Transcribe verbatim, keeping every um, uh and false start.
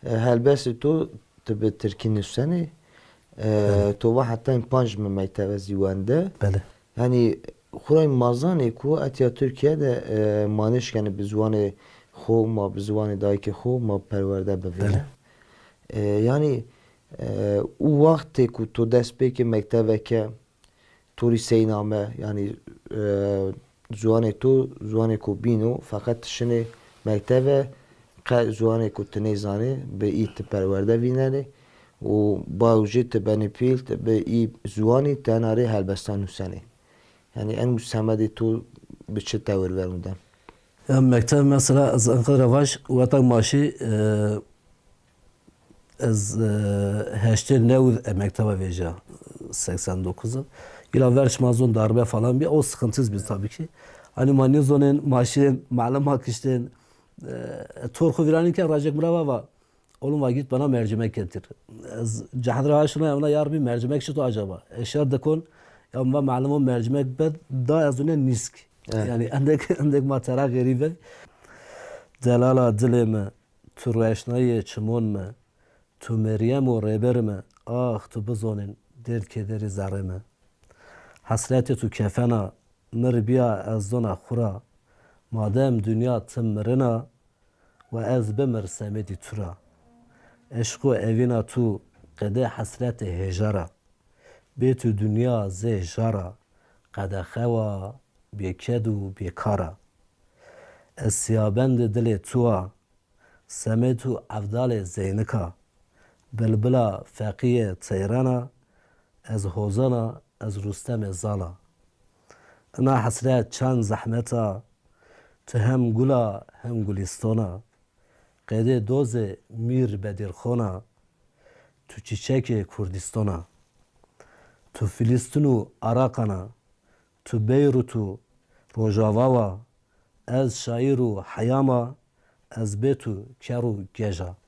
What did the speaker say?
E, helbestê to, ti bi tirkî nusenê. E, Belê. To va heta panc mi mektebe zî wende. Belê. Yanî xurayê ma zanê ku etya Tirkîye de, e, ma nêşkenê bi ziwanê xo, ma bi ziwanê dayikê xo ma perwerde bivêne. Belê. E, yanî, e, û wextê ku to dest pê ke mekteveke to rî sey name, yanî, e, ziwanê to, ziwanêko bîn o, feqet ti şinê mekteve, qe ziwanêko ti nêzanê, bi î ti perwerde vînenê û bayo jê ti benê pîl, ti bi î ziwanî tena rê helbestan nusenê. Yanî eno semedê to bi çi tewir vernû de? Ya mekteb mesela ez enqedre vaj, wexta ma şî, e, ez, e, heştê new de mekteba vêja, seksen dokuz. Îla ver şima zon darbe falan bî, o sıkıntı bî tabii ki. Hani ma nêzonên, ma şîrên, malima kiştên, e, tor xo vîranî ke rajek mi ra va va, oğlum va git bana mercimek getir. Ez cehd ra şina ya, ya Rabbî mercimek çito acaba? Eşer dikon, ya ma malimo mercimek bed da ez une nîsk. Evet. Yani endek, endek ma tera xerîb bed. Delala dilê mi, tu roşnayê çimon mi, tu Meryem û rêber mi, ax tu bizonên dêrd kêderî zerrê mi. Hesretê tu kefena, mir bîya ez zona xwu ra, madem dinya tim mirina, wa ez bimir semedî tu ra. Eşq û evîna tu qedê hesretê hêja ra, bê tu dinya zê ja ra, qedexe wa, bêked û bêkar a. Ez siyabendê dilê tu a, Semed û Evdalê Zeynika, bilbila feqîyê teyran a, ez hozan a, ez Rustemê zal a. Ina hesret çend zehmet a, tu hem gul a hem gulîston a, qedê dozê mîr Bedîrxon a, tu çîçekê Kurdîston a. Tu Filîstin û Araqan a, tu Beyrut û Rojava wa, ez şaîr û heyam a, ez bê tu ker û gej a.